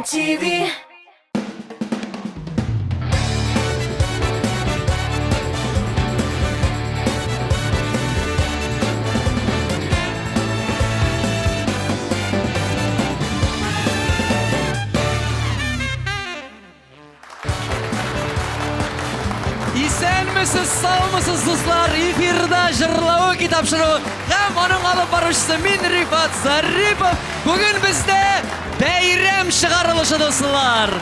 Казан ТВ. Исәнмесез, саумысыз, дуслар! Эфирда җырлавы китапшыруы һәм аның алып баручысы мин Рифат Зарипов. Бүген бездә бәйрәм чыгарылышы, дуслар!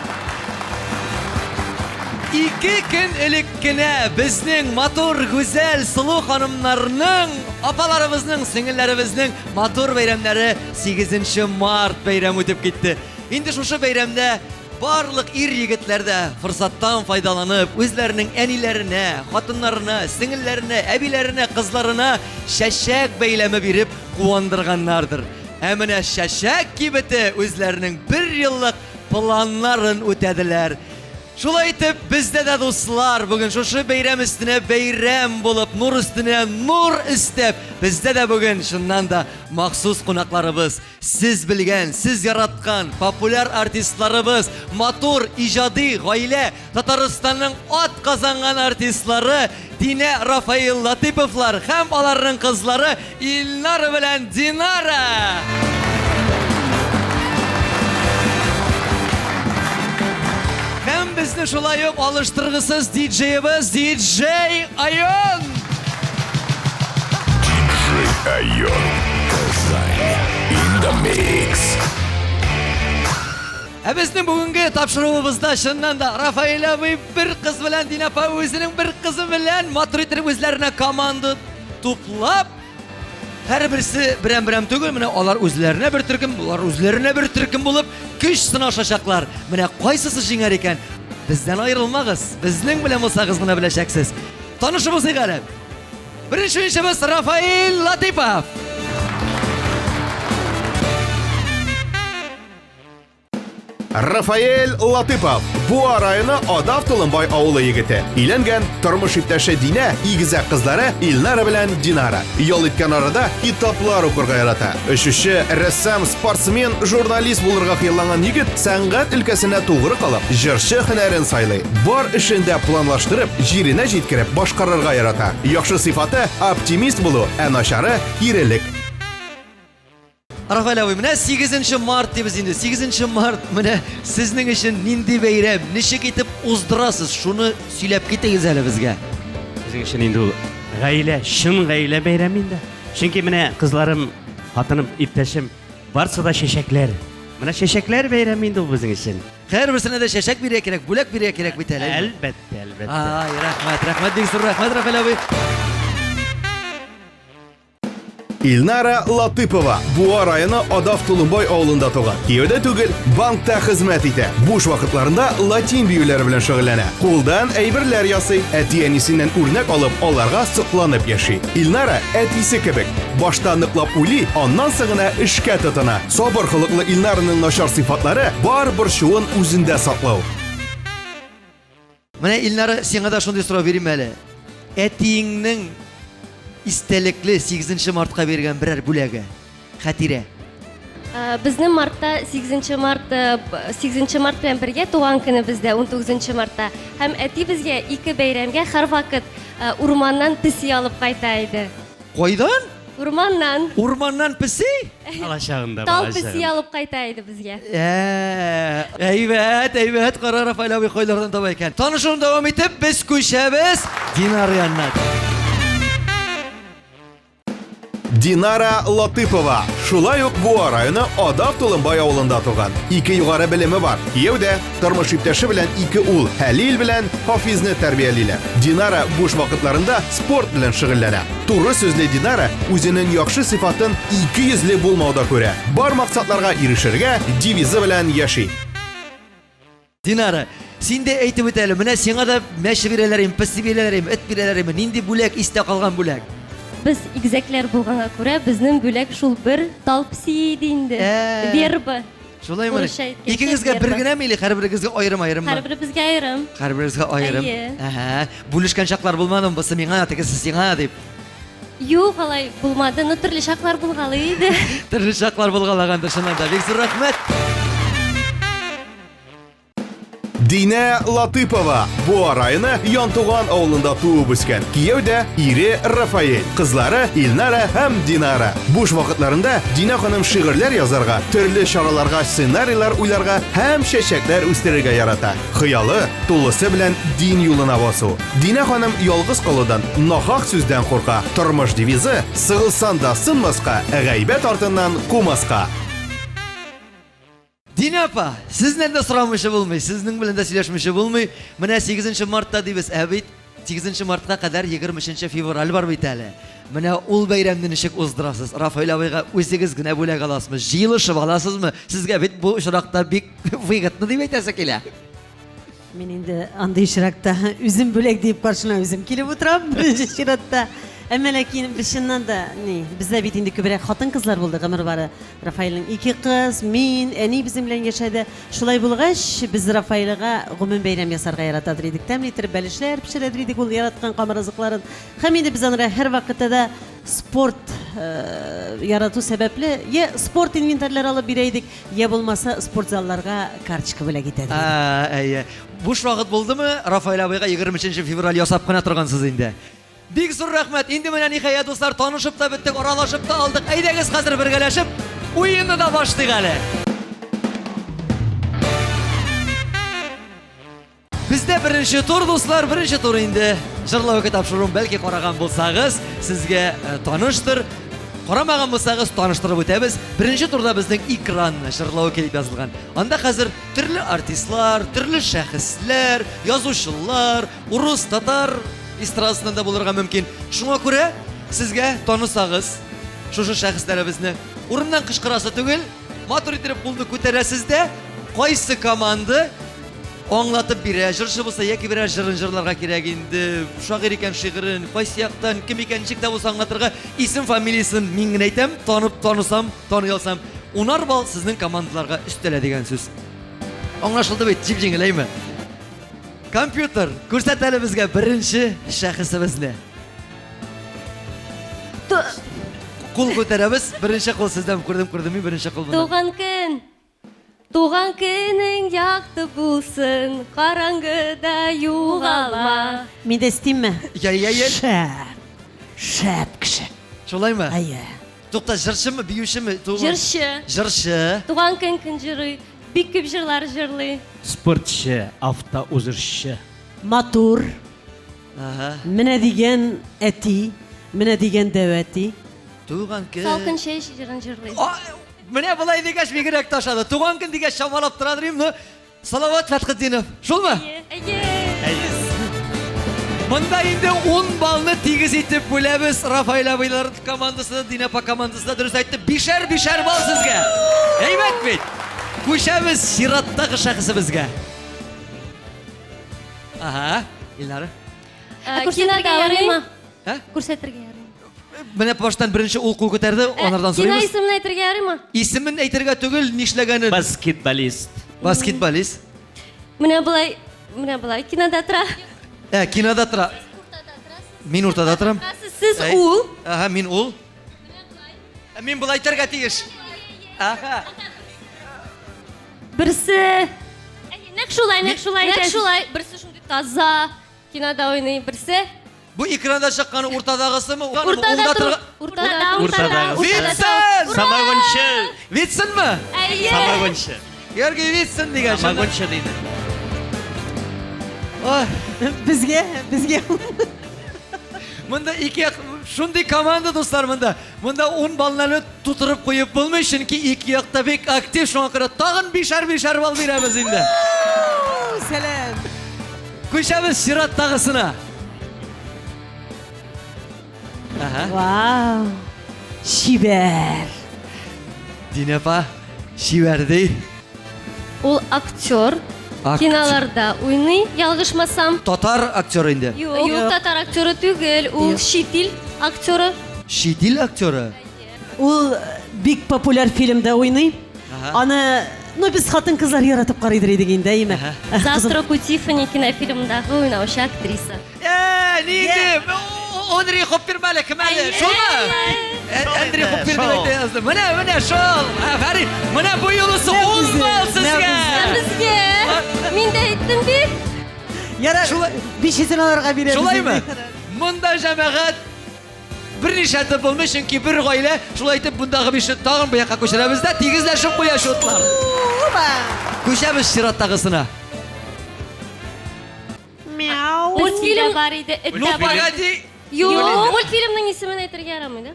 Ике көн элек кенә безнең матур, гүзәл, сылу ханымнарның, апаларыбызның, сеңелләребезнең матур бәйрәмнәре 8 март бәйрәм үтеп китте. Инде шушы бәйрәмдә Барлык ир-егетләр дә форсаттан файдаланып, үзләренең әниләренә, хатыннарына, сеңелләренә, әбиләренә, кызларына чәчәк бәйләме биреп куандырганнардыр. Ә менә чәчәк кибете үзләренең бер еллык планнарын үтәделәр. Шулай итеп, бездә дә дуслар, бүген шушы бәйрәм өстенә бәйрәм булып, нур өстенә нур өстәп, бездә дә бүген чыннан да махсус кунакларыбыз, Сез белгән, сез яраткан популяр артистларыбыз, матур, иҗади гаилә, Татарстанның ат казанган артистлары Динә Рафаил Латыйповлар һәм аларның кызлары Илнара белән Динара! Һәм безне шулай ук алыштыргысыз диджеебыз диджей Айон! Диджей Айон. Казань. In the mix. Ә безнең бүгенге тапшыруыбызда чыннан да Рафаэль абый бер кыз белән Динә апа үзенең бер кызы белән матур итеп үзләренә команда туплап Һәрберсе берәм-берәм түгел, менә алар үзләренә бер төркем, болар үзләренә бер төркем булып көч сынашачаклар. Менә кайсысы җиңәр икән? Бездән аерылмагыз, безнең белән булсагыз гына беләчәксез. Танышып узыйк әле. Беренче уенчыбыз Рафаэль Латыйпов. Рафаэль Латыпов, Буа районы Адав Толымбай авылы егете. Өйләнгән, тормыш иптәше Динә, игезәк кызлары Илнара белән Динара. Ял иткән арада китаплар укырга ярата. Очучы, рәссам, спортсмен, журналист булырга хыялланган егет сәнгать өлкәсенә тугры калып, җырчы һөнәрен сайлый. Бар эшен дә планлаштырып, җиренә җиткереп башкарырга ярата. Яхшы сыйфаты оптимист булу, ә начары кирелек. Рафаэль абый, менә 8 март дибез инде. 8 март менә сезнең өчен нинди бәйрәм, ничек итеп уздырасыз? Шуны сөйләп китегез әле безгә. Безнең өчен инде ул гаилә, чын гаилә бәйрәме инде. Чөнки менә кызларым, хатыным, иптәшем, барсы да чәчәкләр. Менә чәчәкләр бәйрәме инде ул безнең өчен. Һәрберсенә дә чәчәк бирергә кирәк, бүләк бирергә кирәк бит әле. Әлбәттә, әлбәттә. Ай, рәхмәт, рәхмәт, бик зур рәхмәт, Рафаэль абый. Илнара Латыпова Буа районы Адав Тулымбай авылында туган. Кияүдә түгел, банкта хезмәт итә. Буш вакытларында латин биюләре белән шөгыльләнә. Кулдан әйберләр ясый. Әти-әнисеннән үрнәк алып, аларга сокланып яши. Илнара әтисе кебек. Башта ныклап уйлый, аннан соң гына эшкә тотына. Сабыр холыклы Илнараның начар сыйфатлары бар борчуын үзендә саклау. Менә Илнара, сиңа да шундый сорау бирим әле. Әтиеңнең истәлекле 8 мартка биргән берәр бүләге, хәтирә. Э, безнең мартта 8 март 8 э, март белән бергә туган көнебездә 19 мартта һәм әти безгә ике бәйрәмгә һәрвакыт э, урманнан песи алып кайта иде. Кайдан? Урманнан. Урманнан песи? Балачагында, Тал песи алып кайта иде безгә. Ә, әйбәт, әйбәт, кара Рафаэль абый кайлардан таба икән. Танышуны дәвам итеп, без күчәбез Динар янына. Динара Латыпова шулай ук Буа районы Адав Толымбай авылында туган. Ике югары белеме бар. Кияүдә, тормыш иптәше белән ике ул, Хәлил белән Хафизны тәрбиялиләр. Динара буш вакытларында спорт белән шөгыльләнә. Туры сүзле Динара үзенең яхшы сыйфатын икейөзле булмауда күрә. Бар максатларга ирешергә девизы белән яши. Динара, син дә әйтеп үт әле, менә сиңа да мәче бирәләр име, песи бирәләр име, эт бирәләр име, нинди бүләк, истә калган бүләк? Без игезәкләр булганга күрә, безнең бүләк шул бер тал песие иде инде. Ә. Верба. Шулаймы? Урысча әйткәнчә, Икегезгә бер верба. генәме или һәрберегезгә аерым-аерыммы? Һәрберебезгә аерым. Һәрберегезгә аерым. Әйе. Әһә. Бүлешкән чаклар булмадымы? Бусы миңа, тегесе сиңа дип. Юк, алай булмады. Ну, төрле чаклар булгалый иде. Төрле чаклар булгалагандыр чыннан да. Бик зур рәхмәт. Динә Латыпова Буа районы Янтуган авылында туып үскән. Кияүдә ире Рафаэль, кызлары Илнара һәм Динара. Буш вакытларында Динә ханым шигырьләр язарга, төрле чараларга сценарийлар уйларга һәм чәчәкләр үстерергә ярата. Хыялы тулысы белән дин юлына басу. Динә ханым ялгыз калудан, нахак сүздән курка. Тормыш девизы сыгылсан да сынмаска, гайбәт артыннан кумаска. Динә апа, сездән дә сорамыйча булмый, сезнең белән дә сөйләшмичә булмый. Менә 8 мартта дибез, ә бит 8 мартка кадәр 23 февраль бар бит әле. Менә ул бәйрәмне ничек уздырасыз? Рафаэль абыйга үзегез генә бүләк аласызмы? Җыелышып аласызмы? Сезгә бит бу очракта бик выгодно дип әйтәсе килә. Мин инде андый очракта үзем бүләк диеп каршына үзем килеп утырам беренче чиратта. Әмма ләкин без чыннан да ни, бездә бит инде күбрәк хатын-кызлар булды гомер бары. Рафаэльнең ике кыз, мин, әни безнең белән яшәде. Шулай булгач, без Рафаэльга гомум бәйрәм ясарга яратадыр идек. Тәмле иттереп бәлешләр пешерәдер идек ул яраткан камыр ризыкларын. Һәм инде без анра һәрвакытта да спорт ярату сәбәпле, я спорт инвентарьләре алып бирә идек, Я булмаса спортзалларга карточка бүләк итә. Ә, әйе. Буш вакыт булдымы? Рафаэль абыйга 23 февраль ясап кына торгансыз инде. Бик зур рәхмәт. Инде менә ниһаять, дуслар, танышып та беттек, аралашып та алдык. Әйдәгез хәзер бергәләшеп уенны да башлыйк әле. Бездә беренче тур, дуслар, беренче тур инде. Җырлау тапшыруын бәлки караган булсагыз, сезгә э, таныштыр. Карамаган булсагыз, таныштырып үтәбез. Беренче турда безнең экран җырлау дип язылган. Анда хәзер төрле артистлар, төрле шәхесләр, язучылар, урыс, татар эстрадасыннан да булырга мөмкин. Шуңа күрә сезгә танысагыз, шушы шәхесләребезне урыннан кычкырасы түгел, матур итеп кулны күтәрәсез дә, кайсы команда Аңлатып бирә, җырчы булса яки берәр җырын җырларга кирәк инде, шагыйрь икән шигырен, кайсы яктан, кем икән, ничек тә булса аңлатырга, исем фамилиясен мин генә әйтәм, танып танысам, таный алсам, унар балл сезнең командаларга өстәлә дигән сүз. Аңлашылды бит, җип-җиңел, әйме? Компьютер, күрсәт әле безгә беренче шәхесебезне. Кул күтәрәбез, беренче кул сездән күрдем, күрдем мин беренче кул. Туган көн! Туган көнең якты булсын, караңгыда югалма. Мин дә өстимме? Я, я, я. Шәп. Шәп кеше. Шулаймы? Әйе. Тукта, җырчымы, биючеме? Җырчы. Җырчы. Туган көн көн җырлый. Бик күп җырлар җырлый. Спортчы, автоузышчы. Матур. Ага. Менә дигән әти, менә дигән дәү әти. Туган көн. Салкын чәй җырын җырлый. Менә болай дигәч бигрәк ташады. Туган көн дигәч чамалап тора дим, но Салават Фәтхетдинов. Шулмы? Әйе. Монда инде 10 баллны тигез итеп бүләбез. Рафаэль абыйлар командасы, Динә апа командасы да дөрес әйтте. Бишәр-бишәр балл сезгә. Әйбәт бит. Күчәбез чираттагы шәхесебезгә. Ага, Илнара. Ә, Күрсәтергә ярыймы? Ә? Күрсәтергә ярыймы? Менә баштан беренче ул кул күтәрде, анардан Кино сорыйбыз. исемен әйтергә ярыймы? Исемен әйтергә түгел, нишләгәнен. Баскетболист. Баскетболист. Менә болай, менә болай кинода тора. Ә, кинода тора. Мин уртада торам. Сез Әй. ул. Ага, мин ул. Ә, Мин болай итәргә тиеш. Ага. Берсе Нәкъ шулай, нәкъ шулай. Нәкъ шулай. Берсе шундый таза кинода уйный, берсе Бу экранда чыккан уртадагысымы? Уртада Уңда тор. торган. Уртада, Уртадагысы. Витсен! Самогончы. Витсенме? Әйе. Самогончы. Георгий Витсен дигән. Самогончы диде. Ой, Безгә, безгә. Монда ике як шундый команда дуслар монда. Монда 10 балларны тутырып куеп булмый, чөнки ике якта бик актив, шуңа күрә тагын бишәр-бишәр балл бирәбез инде. Сәлам. Күчәбез чираттагысына. Ага. Вау. Чибәр. Динә апа, чибәр ди. Ул актер. Актер. Киноларда уйный, ялгышмасам. Татар актеры инде. Юк, Юк, татар актеры түгел, ул чит ил актеры. Чит ил актеры. Ул бик популяр фильмда уйный. Ага. Аны, ну без хатын-кызлар яратып карыйдыр идек инде, әйеме? Завтрак у Тиффани кинофильмындагы уйнаучы актриса. Э, нинди? Одри Хоппер мәле, кем әле? Шулмы? Әндри Хоппер дип әйтә язды. Менә, менә шул. Афәрин. Менә бу юлысы ун балл сезгә. Безгә. Мин дә әйттем. Ярар, Шулай- бишесен аларга бирәбез. Шулаймы? Монда җәмәгать берничә тып булмый, чөнки бер гаилә, шулай итеп мондагы бишне тагын бу якка күчерәбез дә тигезләшеп куя счетлар. Күчәбез чираттагысына. Мяу. Мультфильм бар иде, эт Ну, тә бар. погоди. Юк, мультфильмның исемен әйтергә ярамый, да?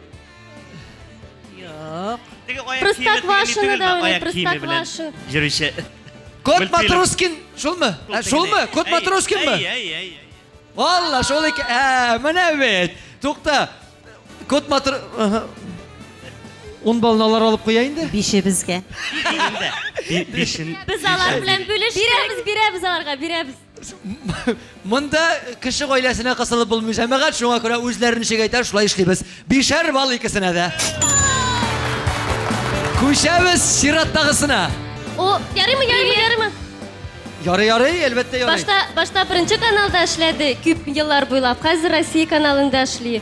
Юк. Теге аяк Простоквашино киеме түгелме? да уйный, Аяк киеме белән Простоквашино. Йөрүче. Кот Мультфильм. Матроскин, шулмы? Ә, Шулмы? Кот Матроскинмы? Әй, әй, әй. Алла, шул икән. Ә, менә бит. Тукта. Кот Матр... Аһа. Ун баллны алар алып куя инде. Бише безгә. Инде. Бишен. Без алар белән бүлештек. Бирәбез, бирәбез аларга, бирәбез. Монда кеше гаиләсенә кысылып булмый җәмәгать, шуңа күрә үзләре ничек әйтә, шулай эшлибез. Бишәр балл икесенә дә. Күчәбез чираттагысына. О, ярыймы, ярыймы, ярыймы? Ярый, ярый, әлбәттә ярый. Башта, башта беренче каналда эшләде күп еллар буйлап. Хәзер Россия каналында эшли.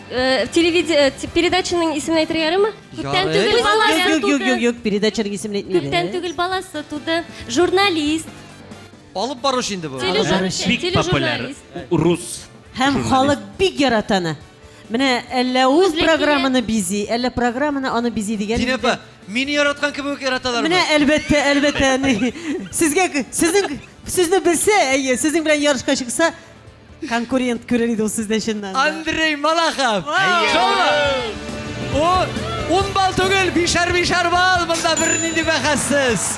Э, телевиде- э, передачаның исемен әйтергә ярыймы? Күптән Ярый. түгел баласы Юк, юк, юк, туды. юк, передачаның исемен әйтмибез. Күптән түгел баласы туды. Журналист, Алып баручы инде бу. тележур- Бик популяр. тележурналист. Рус. Һәм халык бик ярата аны. Менә әллә ул Үзлекле. программаны бизи, әллә программаны аны бизи дигән. Динә апа, мине яраткан кебек үк яраталармы? Менә әлбәттә, әлбәттә, ни, сезгә сезнең сезне белсә, әйе, сезнең белән ярышка чыкса, конкурент күрер иде ул сездә чыннан. да. Андрей Малахов. Шулмы? О, ун балл түгел, бишәр-бишәр балл, монда бернинди бәхәссез.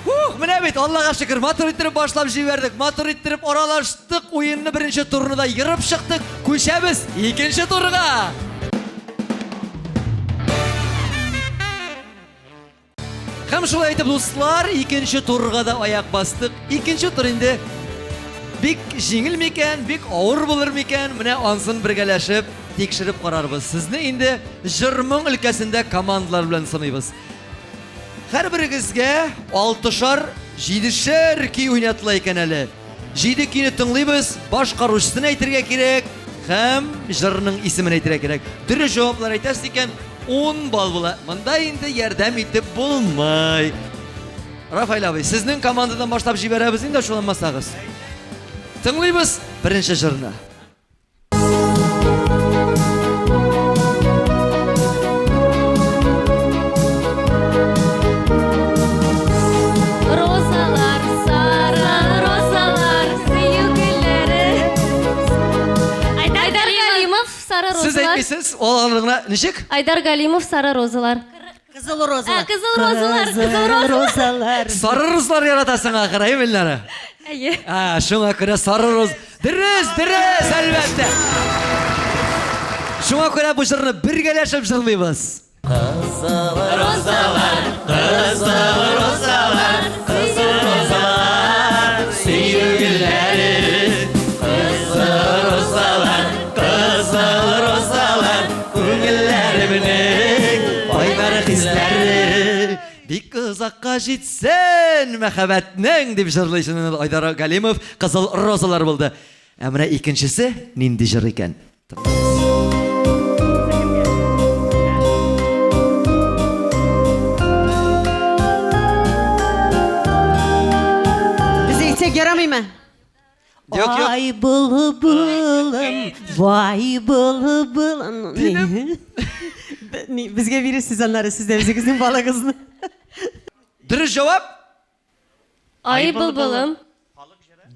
Ух, менә бит, Аллага шөкер, матур иттереп башлап җибәрдек, матур иттереп аралаштык, уенны беренче турны да ерып чыктык, күчәбез икенче турга. Һәм шулай итеп, дуслар, икенче турга да аяк бастык. Икенче тур инде бик җиңел микән, бик авыр булыр микән, менә ансын бергәләшеп тикшереп карарбыз. Сезне инде җыр-моң өлкәсендә командалар белән сыныйбыз. Һәрберегезгә алтышар, җидешәр көй уйнатыла икән әле. Җиде көйне тыңлыйбыз, башкаручысын әйтергә кирәк һәм җырның исемен әйтергә кирәк. Дөрес җаваплар әйтәсез икән, 10 балл була. Монда инде ярдәм итеп булмый. Рафаэль абый, сезнең командадан башлап җибәрәбез инде, ачуланмасагыз. Тыңлыйбыз беренче җырны. Розалар, сары розалар, сөю гөлләре. Айдар Галимов, сары Сез розалар. әйтмисез, ул аны гына ничек? Айдар Галимов, сары розалар. Кызыл розалар. Ә, кызыл розалар, кызыл розалар. розалар. Сары розалар яратасың ахыры, әйе, Эльнара? Әйе. А, шуңа күрә сары роз. Дөрес, дөрес, әлбәттә. Шуңа күрә бу җырны бергәләшеп җырлыйбыз. Розалар, кызыл розалар, кызыл розалар, сөю гөлләре. Кызыл розалар, кызыл розалар, күңелләремнең кайнар хисләре. Бик озакка җитсен мәхәббәтнең, дип җырлый чыннан Айдар Галимов, Кызыл розалар булды. Ә менә икенчесе нинди җыр икән? Без әйтсәк ярамыймы? Юк, юк. Ай былбылым, вай былбылым. Ни, безгә бирерсез аннары сез дә үзегезнең балагызны. Дөрес җавап? Ай былбылым.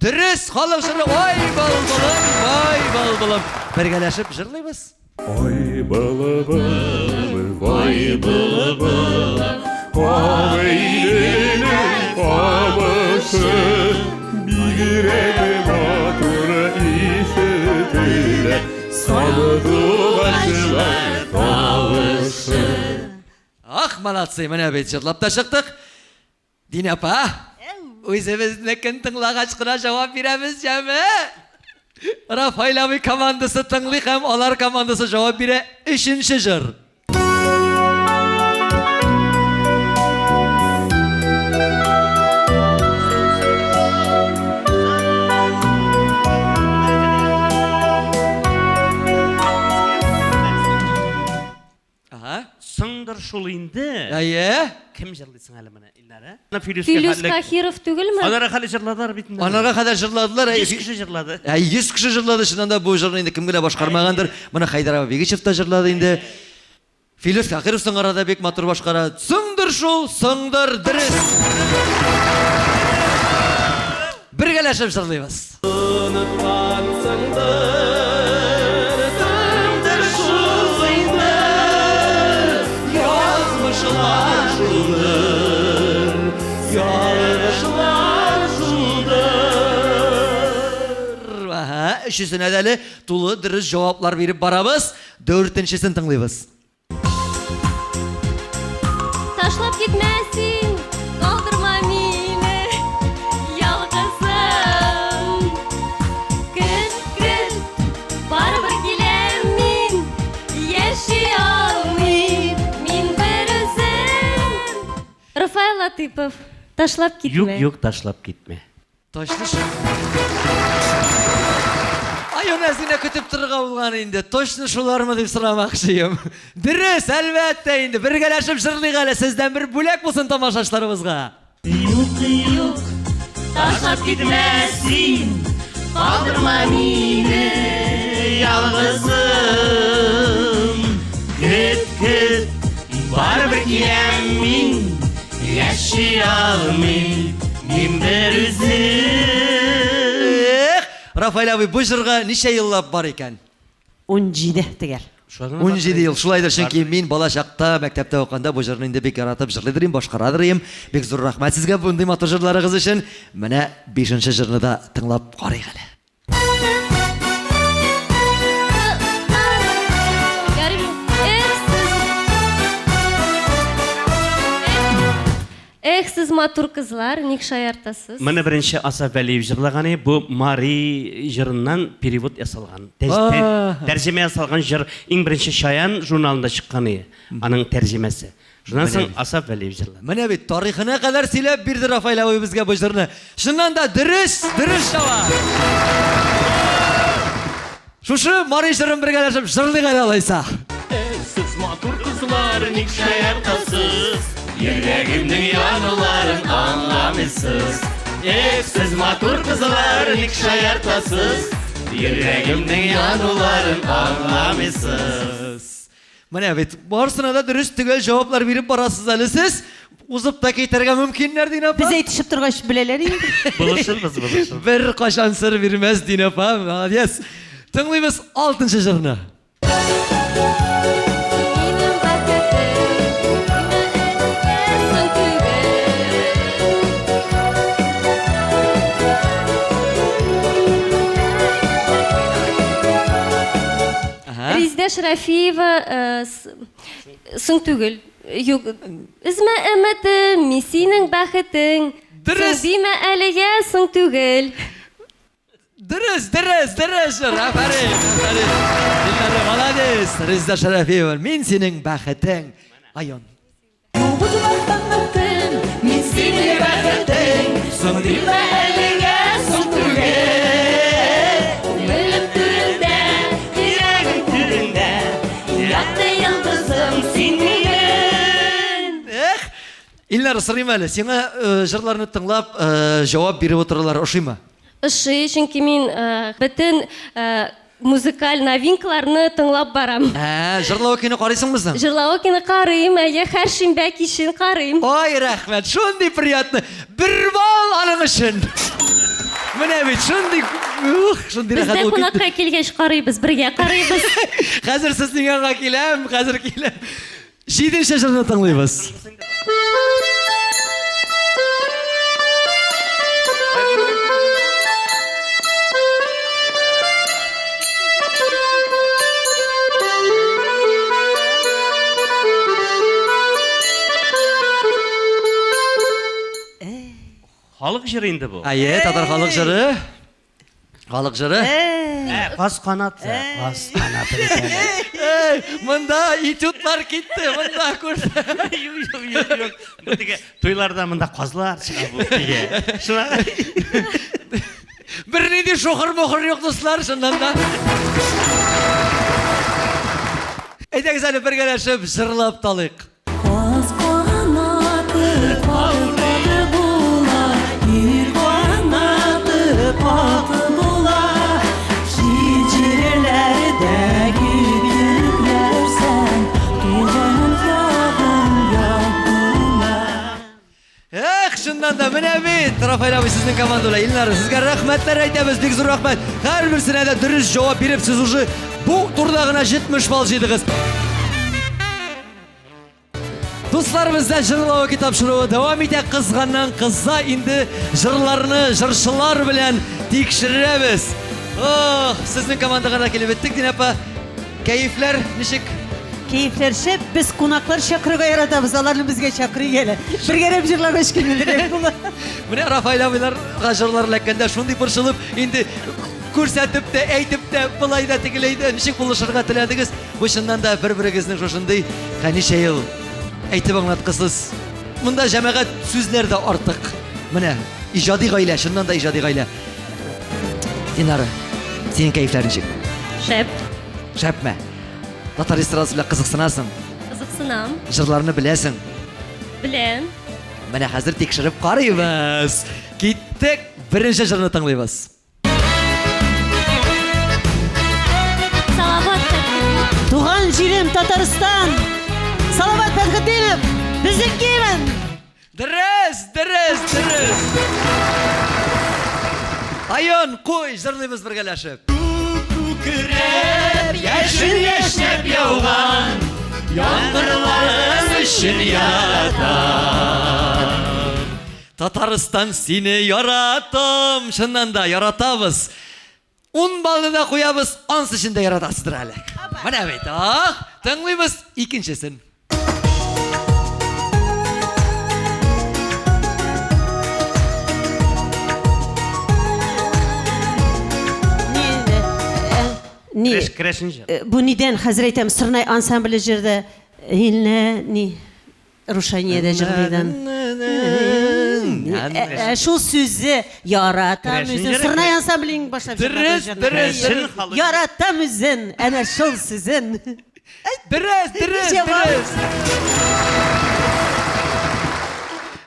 Дөрес халык җыры. Ай былбылым, вай былбылым. Бергәләшеп җырлыйбыз. Ай былбылым, вай былбылым, Кавыйленең камышы, бигрәк матур ишетелә, сандугачлар тавышы. Ах, молодцы, менә бит җырлап та чыктык. Динә апа, үзебезнекен тыңлагач кына җавап бирәбез, җәме? Рафаэль абый командасы тыңлый һәм алар командасы җавап бирә. Өченче җыр. Ага. Соңдыр шул инде. Әйе. Кем җырлый соң әле моны, Илнара? Филүс Каһиров түгелме? Анара хәле җырладылар бит инде. Анарга кадәр җырладылар. 100 кеше җырлады. Ә 100 кеше җырлады, чыннан да бу җырны инде кем генә башкармагандыр. Моны Хәйдәр абый Бигичев та җырлады инде. Филүс Каһиров соңгы арада бик матур башкара. Соңдыр шул, соңдыр, дөрес. Бергәләшеп җырлыйбыз. Оныткансыңдыр, соңдыр шул инде, язмышлар шулдыр, ялгышлар шулдыр. Аһа, өчесенә дә әле тулы дөрес җаваплар биреп барабыз. Дүртенчесен тыңлыйбыз. Ташлап китмә син, калдырма мине ялгызым. Көт, көт, барыбер киләм мин, яши алмыйм мин берүзем. Рафаэль Латыпов, ташлап китмә. Юк, юк, ташлап китмә. Точно шул. Ай, аны әз генә көтеп торырга булган инде. Точно шулармы дип сорамакчыем. Дөрес, әлбәттә инде. Бергәләшеп җырлыйк әле. Сездән бер бүләк булсын тамашачыларыбызга. Юк, юк, ташлап китмә син, калдырма мине ялгызым. Көт, көт, барыбер киләм мин, яши алмыйм мин бер үзем. Эх, Рафаэль абый, бу җырга ничә еллап бар икән? 17 төгәл. 17 ел шулайдыр, чөнки мин бала чакта мәктәптә укыганда бу җырны инде бик яратып җырлыйдыр идем, башкарадыр идем. Бик зур рәхмәт сезгә мондый матур җырларыгыз өчен. Менә бишенче җырны да тыңлап карыйк әле. Эх, сез матур кызлар, ник шаяртасыз? Моны беренче Асаф Вәлиев җырлаган иде. Бу Мари җырыннан перевод ясалган. Тәрҗемә ясалган җыр иң беренче Чаян журналында чыккан иде. Аның тәрҗемәсе. Шуннан соң Асаф Вәлиев җырлады. Менә бит тарихына кадәр сөйләп бирде Рафаэль абый безгә бу җырны. Чыннан да дөрес, дөрес җавап. Шушы Мари җырын бергәләшеп җырлыйк әле алайса. Сез матур кызлар, ник шаяртасыз? Йөрәгемнең януларын аңламыйсыз. Эх, сез матур кызлар, ник шаяртасыз? Йөрәгемнең януларын аңламыйсыз. Менә бит барысына да дөрес төгәл җаваплар биреп барасыз әле сез. Узып та китәргә мөмкиннәр, Динә апа. Без әйтешеп торгач беләләр инде. Булышырбыз, булышырбыз. Бер кашан сер бирмәс Динә апа, молодец. Тыңлыйбыз алтынчы җырны. Минем бәхетем, миңа әлегә соң түгел. Резидә Шәрәфиева э, соң түгел. Юк. Өзмә өметем, мин синең бәхетең. Дөрес. Соң димә әлегә соң түгел. Дөрес, дөрес, дөрес җыр. Афәрин, афәрин. Дилбәре, молодец. Резидә Шәрәфиева, мин синең бәхетең. Айон. Мин синең бәхетең, Соң димә әлегә соң түгел. Күңелем түрендә, Йөрәгем түрендә, якты йолдызым син минем. Эх, Илнар, сорыйм әле, сиңа э, җырларны тыңлап, э, җавап биреп утыралар ошыймы? Ошый, чөнки мин э, бөтен э, музыкаль новинкаларны тыңлап барам. Ә, җырлау кино карыйсыңмы соң? Җырлау кино карыйм, әйе, һәр шимбә кичен карыйм. Ой, рәхмәт, шундый приятно. Бер балл аның өчен. Менә бит шундый, ух, шундый Бездә рәхәт булып китте. кунакка килгәч карыйбыз, бергә карыйбыз. Хәзер сезнең янга киләм, хәзер киләм. Җиденче җырны тыңлыйбыз. Халык җыры инде бу. Әйе, татар халык җыры. Халык җыры. Ә, каз канаты, каз канаты бит әле. Эй, монда этюдлар китте, монда күрде. Юк, юк, юк, юк. Бу теге туйларда монда казлар чыга бу теге. Шуна. Бернинди шохыр-мохыр юк, дуслар, чыннан да. Әйдәгез әле бергәләшеп җырлап талыйк. Каз канаты. Эх, чыннан да, менә бит, Рафаэль абый сезнең команда белән. Илнара, сезгә рәхмәтләр әйтәбез, бик зур рәхмәт. Һәрберсенә дә дөрес җавап биреп, сез уже бу турда гына 70 балл җыйдыгыз. Дуслар, бездә җырлау тапшыруы дәвам итә. Кызганнан кыза инде җырларны җырчылар белән тикшерәбез. Ох, сезнең командага да килеп беттек, Динә апа. Кәефләр ничек? Кәефләр шәп, без кунаклар чакырырга яратабыз, аларны безгә чакырыйк әле. Бергәләп җырлагач күңеллерәк була. Менә Рафаэль абыйларга җырлар эләккәндә шундый борчылып, инде күрсәтеп тә, әйтеп тә, былай да, тегеләй дә ничек булышырга теләдегез. Бу чыннан да бер-берегезнең шушындый ничә ел әйтеп аңлаткысыз. Монда җәмәгать сүзләр дә артык. Менә иҗади гаилә, чыннан да иҗади гаилә. Динара, синең кәефләр ничек? Шәп. Шәпме? Татар эстрадасы белән кызыксынасың? Кызыксынам. Җырларны беләсең? Беләм. Менә хәзер тикшереп карыйбыз. Киттек, беренче җырны тыңлыйбыз. Салават Фәтхетдинов. Туган җирем Татарстан! Салават Фәтхетдинов, безнең гимн! Дөрес, дөрес, дөрес. Айон, куй, җырлыйбыз бергәләшеп. Күкрәп, яшен яшьнәп яуган яңгырларың өчен яратам. Татарстан сине яратам! Чыннан да яратабыз. Ун баллны да куябыз, ансы өчен дә яратасыздыр әле. Менә бит, ах, тыңлыйбыз икенчесен. Ни? Керәшен җыр. Э, бу нидән хәзер әйтәм, Сырнай ансамбле җырды. Илне ни? Рушания дә җырлыйдан. Ә шул сүзе яратам үзен. Сырнай ансамблен башлап Дөрес, дөрес, дөрес. Яратам үзен, әнә шул сүзен. Дөрес, дөрес, дөрес.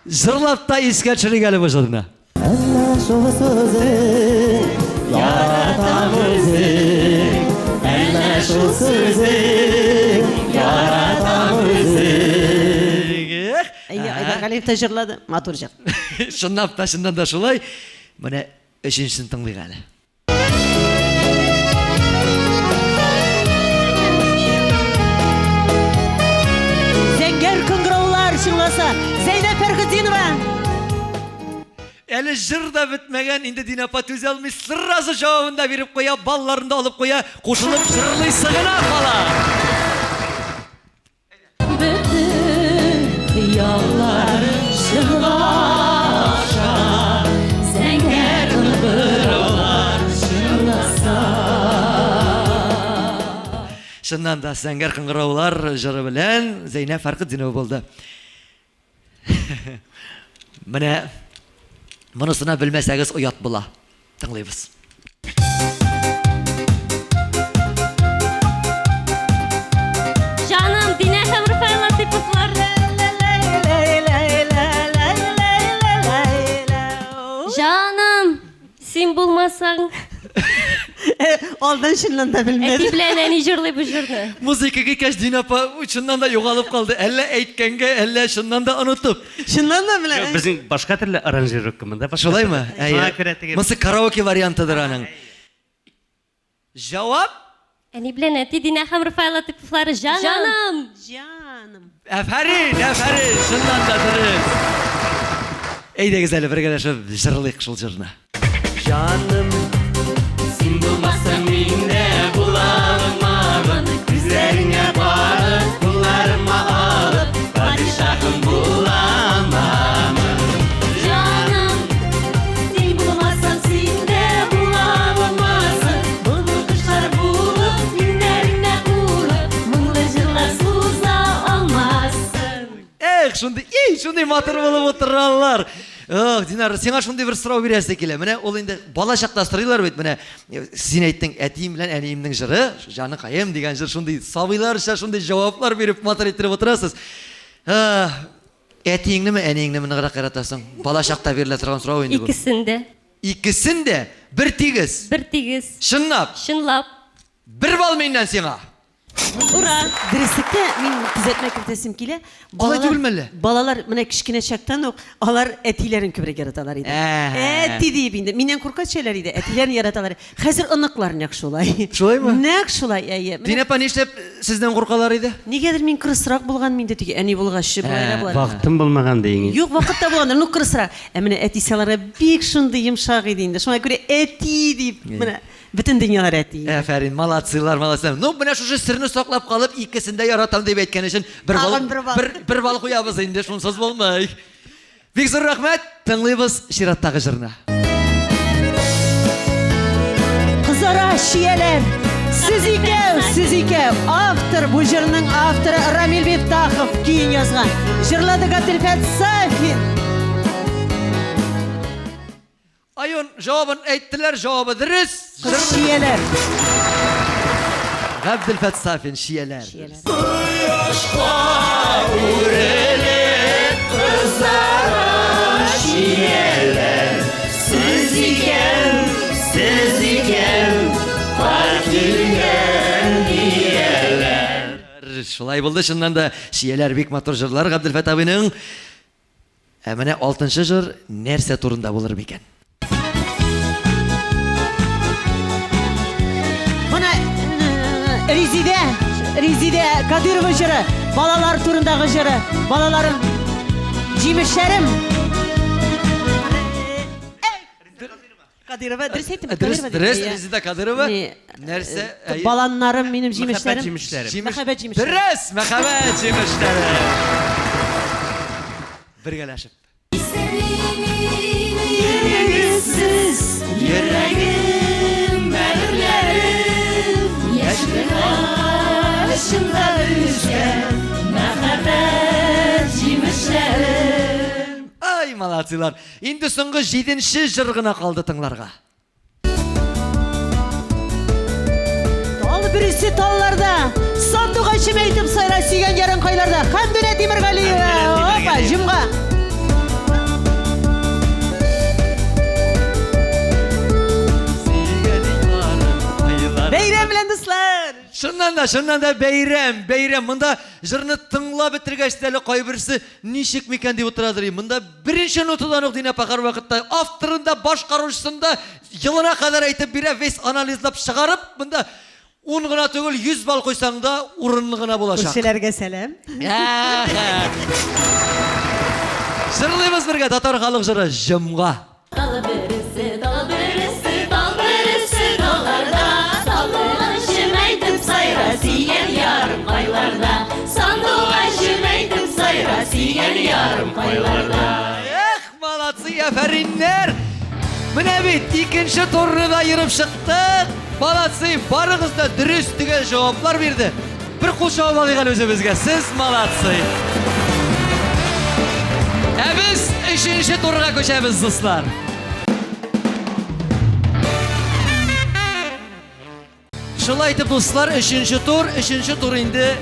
Җырлап та искә төшерик әле бу җырны. Әмма шул сүзең яратам үзең, Әмма шул сүзең яратам үзең. Эх, Әйе, Айдар Галиев та җырлады. Матур җыр. Чынлап та, чыннан да шулай. Менә өченчесен тыңлыйк әле. Зәңгәр кыңгыраулар чыңласа, Зәйнәб Фәрхетдинова! Әле җыр да бетмәгән, инде Динә апа түзә алмый, сразу җавабын да биреп куя, балларын да алып куя, кушылып җырлыйсы гына кала. Бөтен хыяллар чынга аша, Зәңгәр кыңгыраулар чыңласа. Чыннан да, Зәңгәр кыңгыраулар җыры белән Зәйнәб Фәрхетдинова булды. Менә монысына белмәсәгез оят була. Тыңлыйбыз. Җаным, Динә һәм Рафаэль Латыйповлар. Җаным, син булмасаң. Алдан чыннан да Әти белмәдем. белән әни җырлый бу җырны. Музыка киткәч, Динә апа чыннан да югалып калды. Әллә әйткәнгә, әллә чыннан да онытып. Чыннан да белә. Юк, безнең башка төрле аранжировка монда. башка Шулаймы? төрле. Шуңа күрә теге Монысы караоке вариантыдыр аның. Җавап? Әни белән әти Динә һәм Рафаэль Латыйповлар Җаным! Җаным. Афәрин, афәрин, чыннан да дөрес. Әйдәгез әле бергәләшеп җырлыйк шул җырны. Җаным, син булмасаң мин дә була алмамын. Күзләреңә барып, кулларыма алып, падишаһым була алмамын. Җаным, син булмасаң син дә була алмассың. Моңлы кошлар булып, иңнәреңә кунып, моңлы җырлар суза алмассың. Эх, шундый, эй, шундый матур булып утыралар. Ох, Динара, сиңа шундый бер сорау бирәсе килә. Менә ул инде бала чакта сорыйлар бит, менә син әйттең, әтием белән әниемнең җыры, җаныкаем дигән җыр, шундый сабыйларча шундый җаваплар биреп матур иттереп утырасыз. Әтиеңнеме, әниеңнеме ныграк яратасың? Бала чакта бирелә торган сорау инде бу. Икесен дә. Икесен дә бер тигез. Бер тигез. Чынлап. Чынлап. Бер балл миннән сиңа. Ура! Дөреслектә мин төзәтмә кертәсем килә. Алай түгелме әллә? Балалар менә кечкенә чактан ук алар әтиләрен күбрәк яраталар иде. Әти диеп инде. Миннән курка төшәләр иде, әтиләрен яраталар. Хәзер оныклар нәкъ шулай. Шулаймы? Нәкъ шулай, әйе. Динә апа, нишләп сездән куркалар иде? Нигәдер мин кырысрак булган инде теге әни булгач, болайрак була. Вакытым булмаган диң. Юк, вакыт та булгандыр, ну кырысрак. Ә менә әтисе аларга бик шундый йомшак иде инде. Шуңа күрә әти дип, менә бөтен дөньялар әти. Афәрин, молодцылар, молодцылар. Ну, менә шушы серне саклап калып, икесен дә яратам дип әйткән өчен бер балл, бер, бер балл куябыз инде, шунсыз булмый. Бик зур рәхмәт, тыңлыйбыз чираттагы җырны. Кызара чияләр, сез икәү, сез икәү. Автор, бу җырның авторы Рамил Мифтахов көен язган. Җырлады Габделфәт Сафин. Айон җавабын әйттеләр, җавабы дөрес. Кыз чияләр. Габделфәт Сафин, чияләр. Чияләр. Кояшка үрелеп кызара чияләр. Сез икән, сез икән, пар килгән дияләр. Шулай булды, чыннан да чияләр бик матур җырлар Габделфәт абыйның. Ә менә алтынчы җыр нәрсә турында булыр микән? Моны Резидә, Резидә Кадырова җыры, балалар турындагы җыры, балаларым, җимешләрем. Кадырова, дөрес әйттем? Дөрес, дөрес, Резидә Кадырова. Нәрсә? Баланнарым, минем җимешләрем. Мәхәббәт җимешләре. Мәхәббәт җимешләре. Дөрес, мәхәббәт җимешләре. Бергәләшеп. Йөрегез йөрәгем, бәгырьләрем, яшьлек агачында үскән мәхәббәт җимешләрем. Ай, молодцылар. Инде соңгы җиденче җыр гына калды тыңларга. Тал бөресе талларда, сандугачым әйтеп сайра, сөйгән ярың кайларда. Хәмдүнә Тимергалиева. Опа, җомга. Бәйрәм белән, дуслар! Чыннан да, чыннан да бәйрәм, бәйрәм. Монда җырны тыңлап бетергәч тә әле кайберсе ничек микән дип утырадыр. Монда Беренче нотадан ук Динә апа һәрвакытта авторын да, башкаручысын да елына кадәр әйтеп бирә, весь анализлап чыгарып, монда ун гына түгел, 100 балл куйсаң да урынлы гына булачак. Күршеләргә сәлам. Җырлыйбыз бергә татар халык җыры Җомга. Тал бересе, тал бересе, тал бересе талларда, Сандугачым әйтеп сайра, сөйгән ярым кайларда. Сандугачым әйтеп сайра, сөйгән ярым кайларда. Эх, молодцы, афәриннәр! Менә бит, икенче турны да ерып чыктык. Молодцы, барыгыз да дөрес төгәл җаваплар бирде. Бер кул чабып алыйк әле үзебезгә. Сез молодцы. Ә без өченче турга күчәбез, дуслар. Шулай итеп, дуслар, өченче тур, өченче тур инде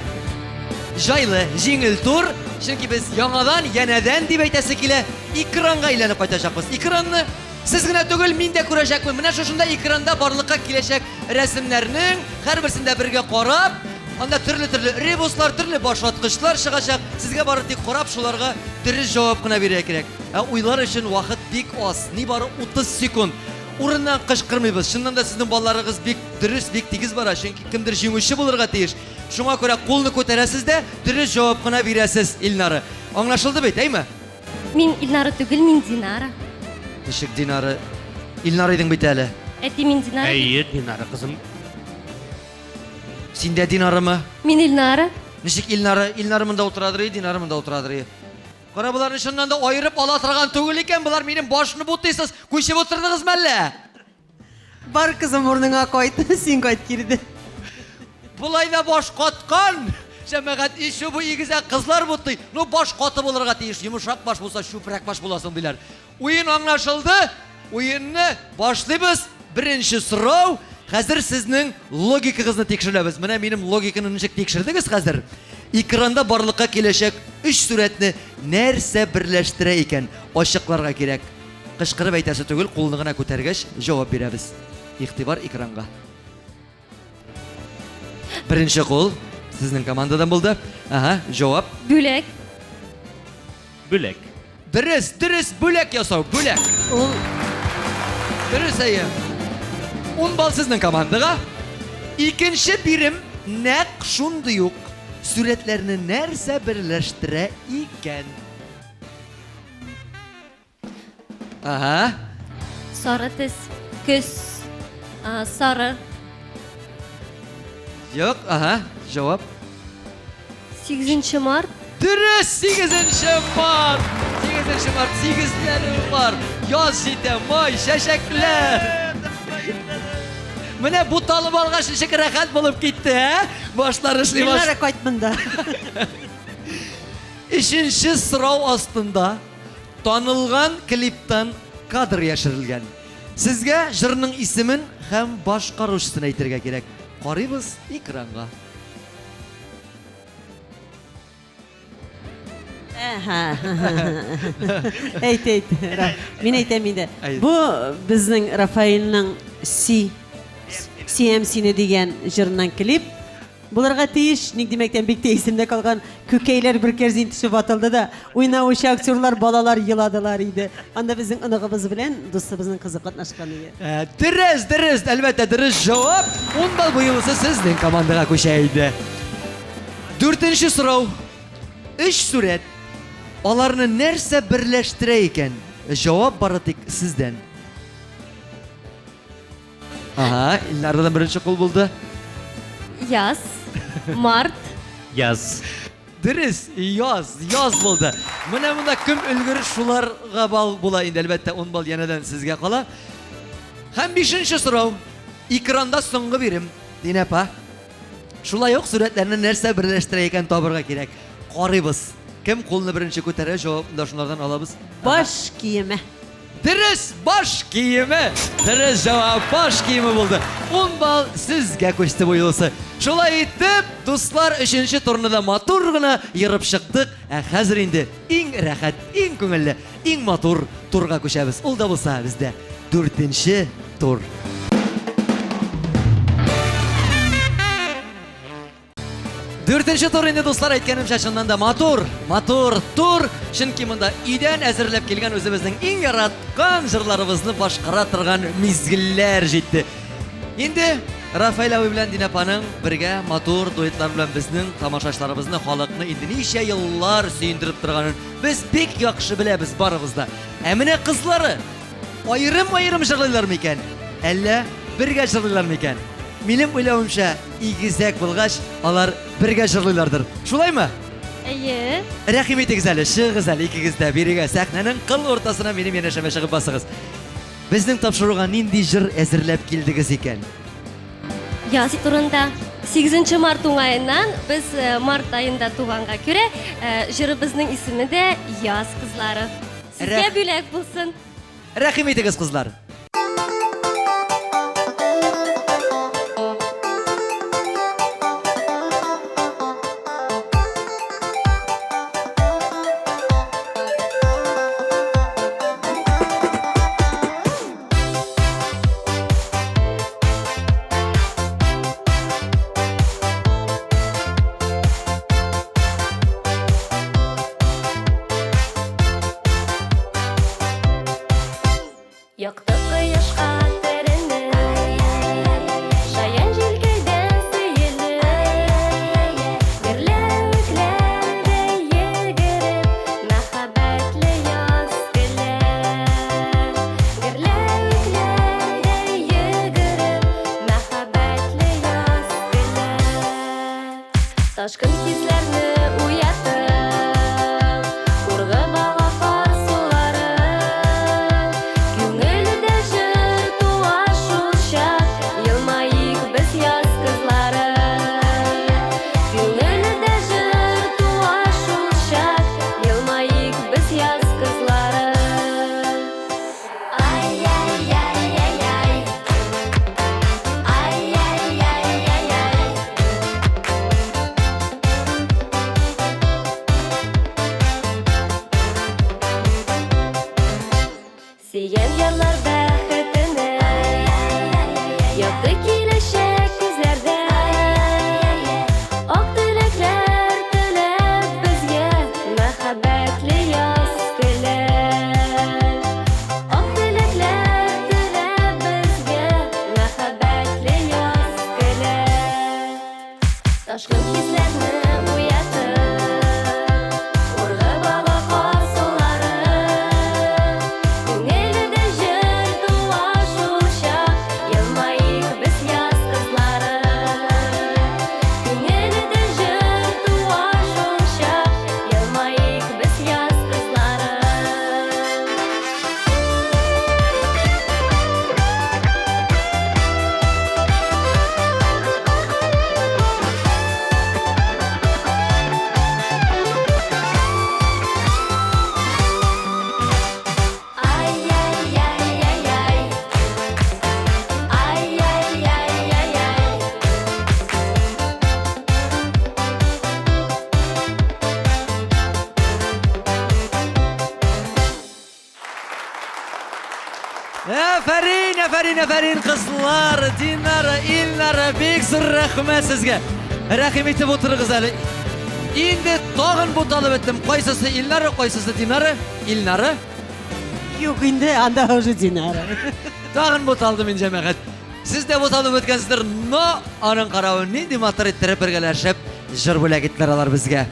җайлы, җиңел тур. Чөнки без яңадан, янәдән дип әйтәсе килә, экранга әйләнеп кайтачакбыз. Экранны сез генә түгел, мин дә күрәчәкмен. Менә шушында экранда барлыкка киләчәк рәсемнәрнең һәрберсен дә бергә карап, анда төрле-төрле ребуслар, төрле башваткычлар чыгачак. Сезгә бары тик карап, шуларга дөрес җавап кына бирергә кирәк. Ә уйлар өчен вакыт бик аз, нибары 30 секунд. Урыннан кычкырмыйбыз. Чыннан да сезнең балларыгыз бик дөрес, бик тигез бара, чөнки кемдер җиңүче булырга тиеш. Шуңа күрә кулны күтәрәсез дә, дөрес җавап кына бирәсез, Илнара. Аңлашылды бит, әйме? Мин Илнара түгел, мин Динара. Ничек Динара? Илнара идең бит әле. Әти, мин Динара. Әйе, Динара кызым. Син дә Динарамы? Мин Илнара. Ничек Илнара? Илнара монда утырадыр, Динара монда утырадыр. Кара, боларны чыннан да аерып ала торган түгел икән, болар минем башны бутыйсыз. Күчеп утырдыгыз мәллә? Бар, кызым, урыныңа кайт, син кайт кире. Болай да баш каткан! Җәмәгать, еще бу игезәк кызлар бутый. Ну, баш каты булырга тиеш, йомшак баш булса, чүпрәк баш буласың, диләр. Уен аңлашылды. Уенны башлыйбыз. Беренче сорау. Хәзер сезнең логикагызны тикшерәбез. Менә минем логиканы ничек тикшердегез хәзер? Экранда барлыкка киләчәк өч сурәтне нәрсә берләштерә икән? Ачыкларга кирәк. Кычкырып әйтәсе түгел, кулны гына күтәргәч, җавап бирәбез. Игътибар экранга. Беренче кул сезнең командадан булды. Ага, җавап. Бүләк. Бүләк. Дөрес, дөрес, бүләк ясау, бүләк. Ул Дөрес, әйе. 10 балл сезнең командага. Икенче бирем нәкъ шундый ук. Сүрәтләрне нәрсә берләштерә икән? Ага. Сары төс, көз, сары. Юк, ага, җавап. 8 март. Дөрес, 8 март. 8 март, сигезләре бар. Яз җитә, май, чәчәкләр. Менә буталып алгач ничек рәхәт булып китте, ә? Башлар эшли баш. Гөлнара, кайт монда. Өченче сорау астында танылган клиптан кадр яшерелгән. Сезгә җырның исемен һәм башкаручысын әйтергә кирәк. Карыйбыз экранга. Әйт, әйт. Мин әйтәм инде. Бу безнең Рафаэльның Си Сиям сине дигән җырыннан клип. Булырга тиеш, ник димәктән бик тә исемдә калган күкәйләр бер кәрзин төшеп атылды да, уйнаучы актерлар, балалар еладылар иде. Анда безнең оныгыбыз белән дустыбызның кызы катнашкан иде. Ә, дөрес, дөрес, әлбәттә, дөрес җавап. Ун балл бу юлысы сезнең командага күчә иде. Дүртенче сорау. Өч сурәт. Аларны нәрсә берләштерә икән? Җавап бары тик сездән. Ага, Илнарадан беренче кул булды. Яз, март. Яз. Дөрес, яз, яз булды. Менә монда кем өлгер, шуларга балл була инде, әлбәттә, 10 балл янәдән сезгә кала. Һәм бишенче сорау. Экранда соңгы бирем. Динә апа. Шулай ук сурәтләрне нәрсә берләштерә икән табырга кирәк. Карыйбыз. Кем кулны беренче күтәрә, җавапны да шунардан алабыз. Баш киеме. Дөрес, баш киеме! Дөрес җавап, баш киеме булды. 10 балл сезгә күчте бу юлысы. Шулай итеп, дуслар, өченче турны да матур гына ерып чыктык. Ә хәзер инде иң рәхәт, иң күңелле, иң матур турга күчәбез. Ул да булса бездә дүртенче тур. Дүртенче тур инде, дуслар, әйткәнемчә, чыннан да матур, матур тур. Чөнки монда өйдән әзерләп килгән үзебезнең иң яраткан җырларыбызны башкара торган мизгелләр җитте. Инде Рафаэль абый белән Динә апаның бергә матур дуэтлар белән безнең тамашачыларыбызны, халыкны инде ничә еллар сөендереп торганын без бик яхшы беләбез барыбыз да. Ә менә кызлары аерым-аерым җырлыйлар микән? Әллә бергә җырлыйлар микән? Минем уйлавымча, Игезәк булгач, алар бергә җырлыйлардыр. Шулаймы? Әйе. Рәхим итегез әле, чыгыгыз әле икегез дә бирегә. Сәхнәнең кыл уртасына минем янәшәмә чыгып басыгыз. Безнең тапшыруга нинди җыр әзерләп килдегез икән? Яз турында. 8 март уңаеннан без э, март аенда туганга күрә, э, җырыбызның исеме дә Яз кызлары. Сезгә бүләк булсын. Рәхим итегез, кызлар. Якты кояшка төренеп, Шаян җилкәйдән сөелеп, Гөрләвекләрдә йөгереп, Мәхәббәтле яз көлә. Гөрләвекләрдә йөгереп, Мәхәббәтле яз көлә. Ташкын хисләрне уятып, Ургып ага пар сулары. Күңелдә җыр туа шул чак, Елмаик без яз кызлары. Күңелдә җыр туа шул чак, Елмаик без яз кызлары. Ай-яй-яй-яй-яй. Ай-яй-яй-яй-яй. Сөйгән ярлар бәхетенә, Якты киләчәк күзләрдә. Әфәрин, әфәрин, әфәрин, кызлар, Динара, Илнара, бик зур рәхмәт сезгә. Рәхим итеп утырыгыз әле. Инде тагын буталып беттем. Кайсысы Илнара, кайсысы Динара? Илнара. Юк инде, анда уже Динара. Тагын буталдым мин, җәмәгать. Сез дә буталып беткәнсездер, но аның каравы нинди матур иттереп бергәләшеп җыр бүләк иттеләр алар безгә.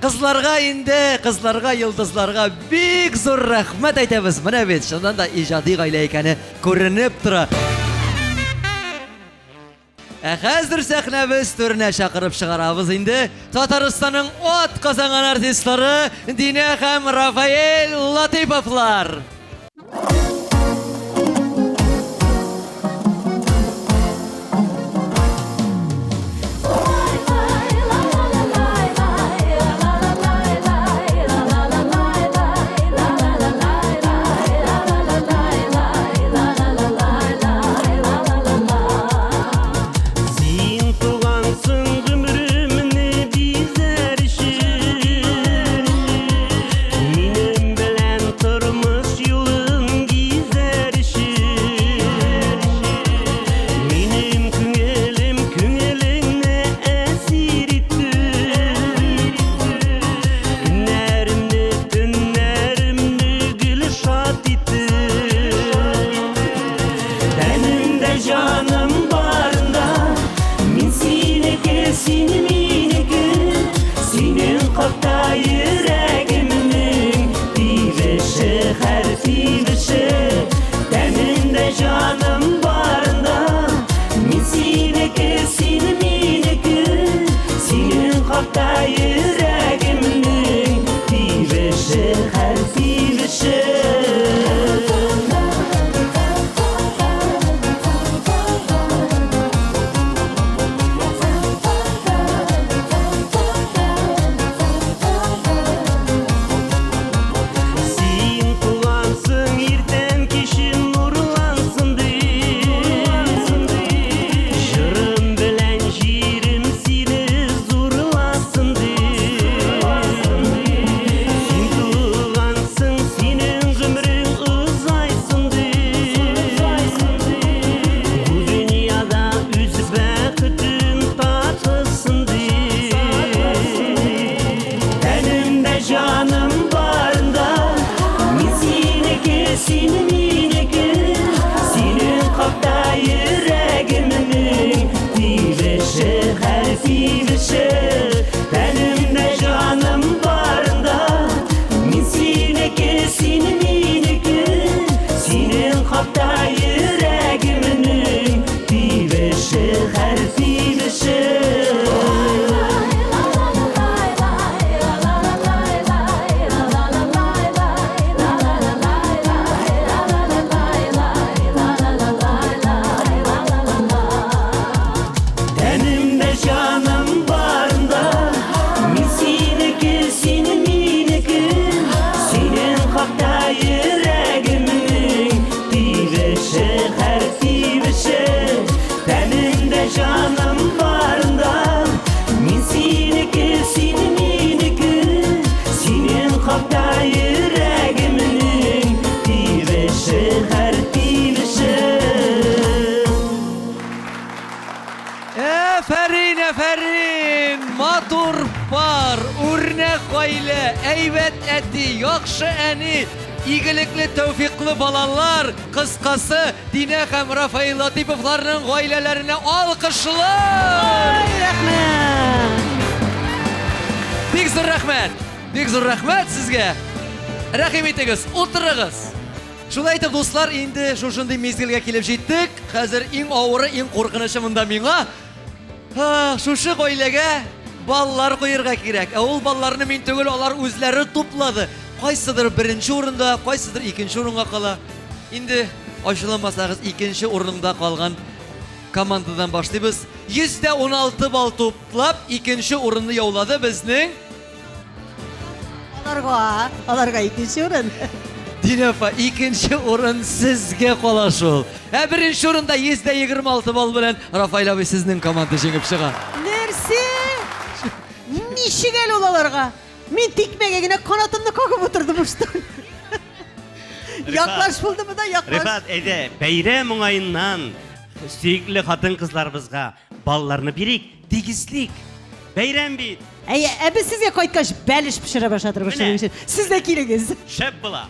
Кызларга инде, кызларга, йолдызларга бик зур рәхмәт әйтәбез. Менә бит, чыннан да иҗади гаилә икәне күренеп тора. Ә хәзер сәхнәбез түренә чакырып чыгарабыз инде Татарстанның ат казанган артистлары Динә һәм Рафаэль Латыйповлар. Син тугансың гомеремне бизәр өчен. Минем белән тормыш юлын гизәр өчен. Минем күңелем күңелеңне әсир итте. Көннәремне, төннәремне гел шат итте. Тәнемдә җаным барында Мин синеке, син минеке Синең хакта йөрәгемнең Тибеше, һәр тибеше Тәнемдә җаным барында Мин синеке, син минеке Синең хакта йөрәгемнең Тибеше, һәр тибеше. Син тугансың иртән кичен нурлансын дип. Җырым белән җирем сине зурласын дип. Син тугансың, синең гомерең озайсын дип. Бу дөньяда үз бәхетен татысын дип. Тәнемдә җаным барында Мин синеке, син минеке Синең хакта йөрәгемнең Тибеше, һәр тибеше Тәнемдә җаным барында Мин синеке, син минеке Синең хакта йөрәгемнең Тибеше, һәр тибеше. Тәнемдә җаным барында Мин синеке, син минеке Синең хакта йөрәгемнең Тибеше, һәр тибеше Тәнемдә җаным барында Мин синеке, син минеке Синең хакта йөрәгемнең Тибеше, һәр тибеше. Әфәрин, әфәрин! Матур пар, үрнәк гаилә, әйбәт әти, яхшы әни, игелекле, тәүфиклы балалар, кыскасы, Динә һәм Рафаил Латыйповларның гаиләләренә алкышлар! Рәхмәт! Бик зур рәхмәт! Бик зур рәхмәт сезгә! Рәхим итегез, утырыгыз! Шулай итеп, дуслар, инде шушындый мизгелгә килеп җиттек. Хәзер иң авыры, иң куркынычы монда миңа. Шушы гаиләгә баллар куерга кирәк. Ә ул балларны мин түгел, алар үзләре туплады. Кайсыдыр беренче урында, кайсыдыр икенче урынга кала. Инде ачуланмасагыз, икенче урында калган командадан башлыйбыз. 116 балл туплап, икенче урынны яулады безнең Аларга, аларга икенче урын. Динә апа, икенче урын сезгә кала шул. Ә беренче урында 126 балл белән Рафаэль абый сезнең команда җиңеп чыга. Нәрсә? Ничек әле ул аларга? Мин тикмәгә генә канатымны кагып утырдым уштан. Яклаш булдымы да, яклаш. Рифат, әйдә, бәйрәм уңаеннан сөекле хатын-кызларыбызга балларны бирик, тигезлик. Бәйрәм бит. Әйе, ә без сезгә кайткач бәлеш пешерә башладырбыз шуның өчен. Сез дә килегез. Шәп була.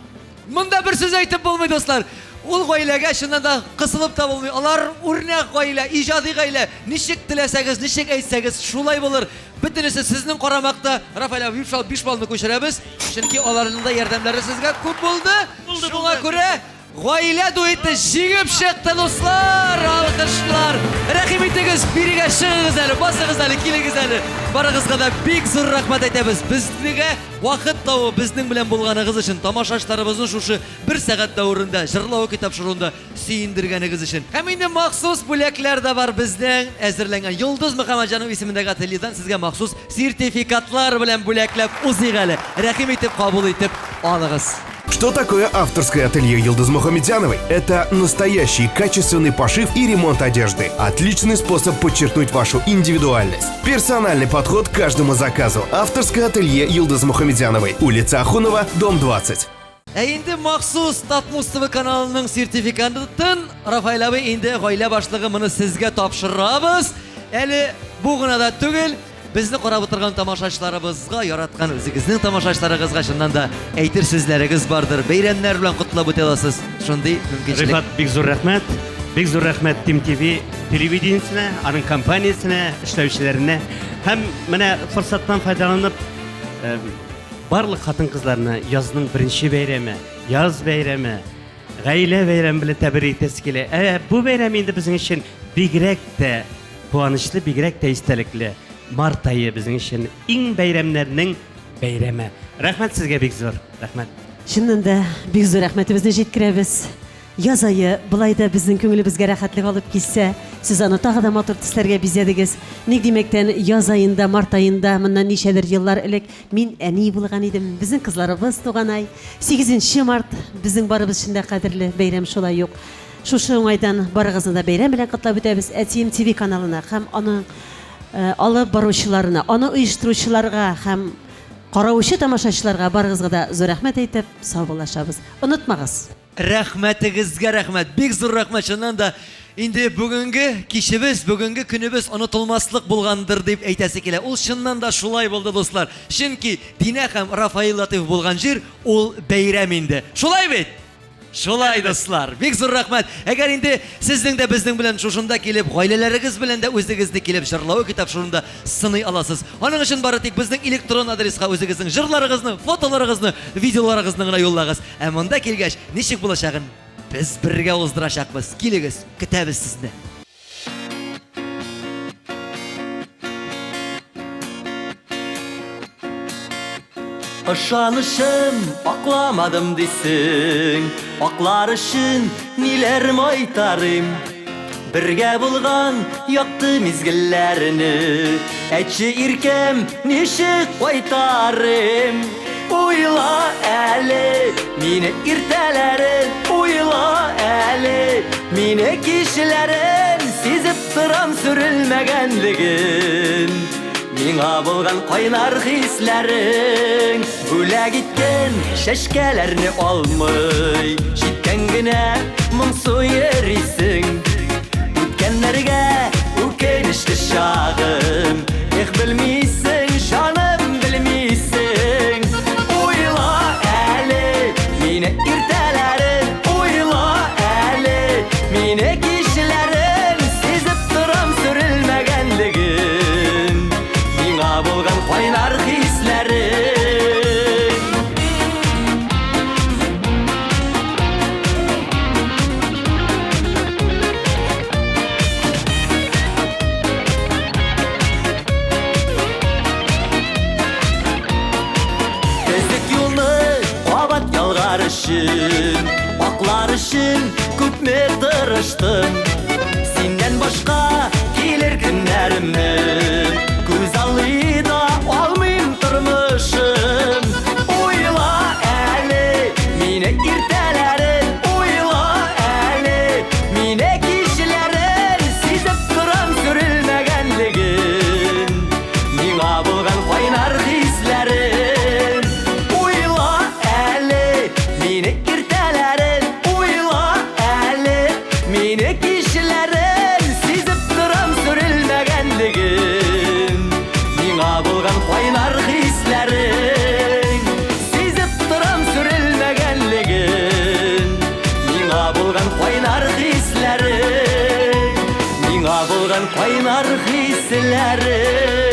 Монда бер сүз әйтеп булмый, дуслар. Ул гаиләгә чыннан да кысылып та булмый. Алар үрнәк гаилә, иҗади гаилә. Ничек теләсәгез, ничек әйтсәгез, шулай булыр. Бөтенесе сезнең карамакта. Рафаэль абый, 5 баллны күчерәбез. Чөнки аларның да ярдәмнәре сезгә күп булды. Шуңа күрә гаилә дуэты җиңеп чыкты, дуслар! Алкышлар! Рәхим итегез, бирегә чыгыгыз әле, басыгыз әле, килегез әле. Барыгызга да бик зур рәхмәт әйтәбез. Безгә вакыт табып, безнең белән булганыгыз өчен, тамашачыларыбызны шушы бер сәгать дәверендә җырлау тапшыруында сөендергәнегез өчен. Һәм инде махсус бүләкләр дә бар безнең әзерләнгән. Йолдыз Мөхәммәтҗанов исемендәге ательедан сезгә махсус сертификатлар белән бүләкләп узыйк әле. Рәхим итеп кабул итеп алыгыз. Что такое авторское ателье Йылдыз Мухамедяновой? Это настоящий качественный пошив и ремонт одежды. Отличный способ подчеркнуть вашу индивидуальность. Персональный подход к каждому заказу. Авторское ателье Йылдыз Мухамедяновой. Улица Ахунова, дом 20. Ә инде махсус Татмус ТВ каналының сертификатын Рафаэль абый инде гаилә башлыгы моны сезгә тапшырабыз. Әле бу гына да түгел, безне карап утырган тамашачыларыбызга, яраткан үзегезнең тамашачыларыгызга чыннан да әйтер сүзләрегез бардыр. Бәйрәмнәр белән котлап үтә аласыз. Шундый мөмкинчелек. Рифат, бик зур рәхмәт. Бик зур рәхмәт Тим ТВ телевидениесенә, аның компаниясенә, эшләүчеләренә. Һәм менә форсаттан файдаланып, э, барлык хатын-кызларны язның беренче бәйрәме, яз бәйрәме, гаилә бәйрәме белән тәбрик итәсе килә. Ә бу бәйрәм инде безнең өчен бигрәк тә куанычлы, бигрәк тә истәлекле. Март ае безнең өчен иң бәйрәмнәрнең бәйрәме. Рәхмәт сезгә бик зур. Рәхмәт. Чыннан да бик зур рәхмәтебезне җиткерәбез. Яз ае болай да безнең күңелебезгә рәхәтлек алып килсә, сез аны тагы да матур төсләргә бизәдегез. Ник димәктән, яз аенда, март аенда, моннан ничәдер еллар элек мин әни булган идем. Безнең кызларыбыз туган ай. 8 март безнең барыбыз өчен дә кадерле бәйрәм шулай ук. Шушы уңайдан барыгызны да бәйрәм белән котлап үтәбез. Әтием ТВ каналына һәм аның алып баручыларына, аны оештыручыларга һәм караучы тамашачыларга барыгызга да зур рәхмәт әйтеп, саубуллашабыз. Онытмагыз! Рәхмәтегезгә рәхмәт, бик зур рәхмәт. Чыннан да, инде бүгенге кичебез, бүгенге көнебез онытылмаслык булгандыр дип әйтәсе килә. Ул чыннан да шулай булды, дуслар. Чөнки Динә һәм Рафаил Латыйфов булган җир ул бәйрәм инде. Шулай бит? Шулай, дуслар. Бик зур рәхмәт. Әгәр инде сезнең дә безнең белән шушында килеп, гаиләләрегез белән дә үзегезне килеп җырлау китап шурында сыный аласыз. Аның өчен бары тик безнең электрон адреска үзегезнең җырларыгызны, фотоларыгызны, видеоларыгызны гына юллагыз. Ә монда килгәч, ничек булачагын без бергә уздырачакбыз. Килегез, көтәбез сезне. Ышанышым акламадым дисең, аклар өчен ниләр майтарым? Бергә булган якты мизгелләрне, әйтче иркәм, ничек кайтарым? Уйла әле, мине иртәләрен, уйла әле, мине кичләрен, сизеп торам сүрелмәгәнлеген. Миңа булган кайнар хисләрең, бүләк иткән чәчкәләрне алмый, читтән генә моңсу йөрисең. Үткәннәргә үкенечле чагым, эх, белмисең, җаным, белмисең. Уйла әле, мине иртәләрен, уйла әле, мине кичләрен, сизеп торам сүрелмәгәнлеген. Миңа булган кайнар хисләрең. Төзек юлны кабат ялгар өчен, аклар өчен күпме тырыштым. Синнән башка килер көннәремне күз аллый да алмыйм тормышым. Уйла әле, мине иртәләрен, уйла әле, мине кичләрен, сизеп торам сүрелмәгәнлеген. Миңа булган кайнар хисләрен. Уйла әле, мине иртәләрен, кайнар хисләрем.